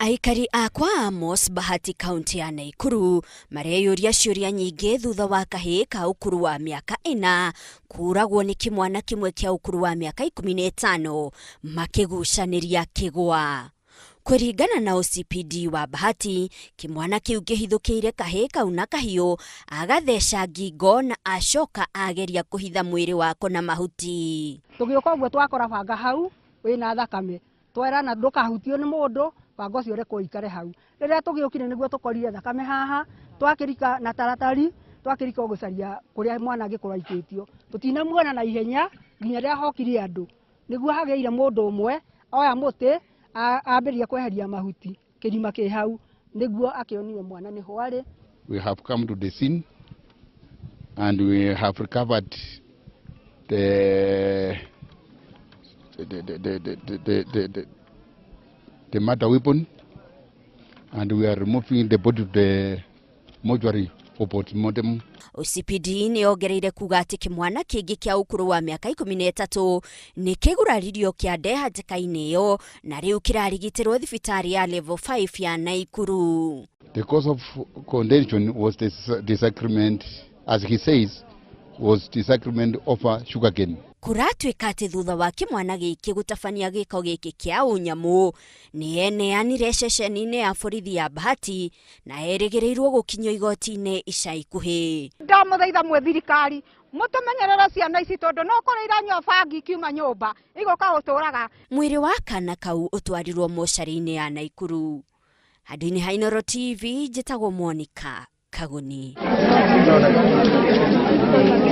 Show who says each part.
Speaker 1: Aikari a kwa Amos Bahati kaunti ya Naikuru mareyũria ciũria nyingĩ thutha wa kahĩĩ ka ũkũrũ wa mĩaka 4 kũragwo nĩ kĩmwana kĩmwe kĩa ũkũrũ wa mĩaka 15 makĩgucanĩria kĩgwa. Kũringana na OCPD wa Bahati, kĩmwana kĩu kĩhithũkĩire kahĩĩ kau na kahiũ agatheca ngingo na acoka ageria kũhitha mwĩrĩ wako na mahuti.
Speaker 2: Tũgĩũka ũguo twakora banga hau wĩna thakame, twerana ndũkahutio nĩ mũndũ, banga ũcio ũrekwo ũikare hau. Rĩrĩa tũgĩũkire nĩguo tũkorire thakame haha, twakĩrika na taratari, twakĩrika gũcaria kũrĩa mwana angĩkorwo aikĩtio. Tũtinamuona na ihenya nginya rĩrĩa hokire andũ, nĩguo hagĩire mũndũ ũmwe oya mũtĩ ambĩrĩria kweheria mahuti kĩrima kĩ hau, nĩguo akĩonire mwana nĩho arĩ.
Speaker 3: We have come to the scene and we have recovered the murder weapon, and we are removing the body to the mortuary for postmortem.
Speaker 1: OCPD nĩ yongereire kuga atĩ kĩmwana kĩngĩ kĩa ũkũrũ wa mĩaka 13 nĩ kĩguraririo kĩande hatĩka-inĩ ĩyo na rĩu kĩrarigitĩrwo thibitarĩ ya level 5 ya Naikuru.
Speaker 3: The cause of contention was this disagreement, as he says, was disagreement over sugarcane.
Speaker 1: Kũratuĩka atĩ thutha wa kĩmwana gĩkĩ gũtabania gĩko gĩkĩ kĩa ũnyamũ nĩ eneanire ceceni-inĩ ya borithi ya Bahati na erĩgĩrĩirwo gũkinyio igoti-inĩ ica ikuhĩ.
Speaker 2: Ndamũthaitha mwĩ thirikari mũtũmenyerere ciana ici tondũ no kũrĩa iranyua bangi ikiuma nyũmba igoka gũtũraga.
Speaker 1: Mwĩrĩ wa kana kau ũtwarirwo mocarĩ-inĩ ya Naikuru. Handũ-inĩ ha Inooro TV njĩtagwo Monica Kagoni.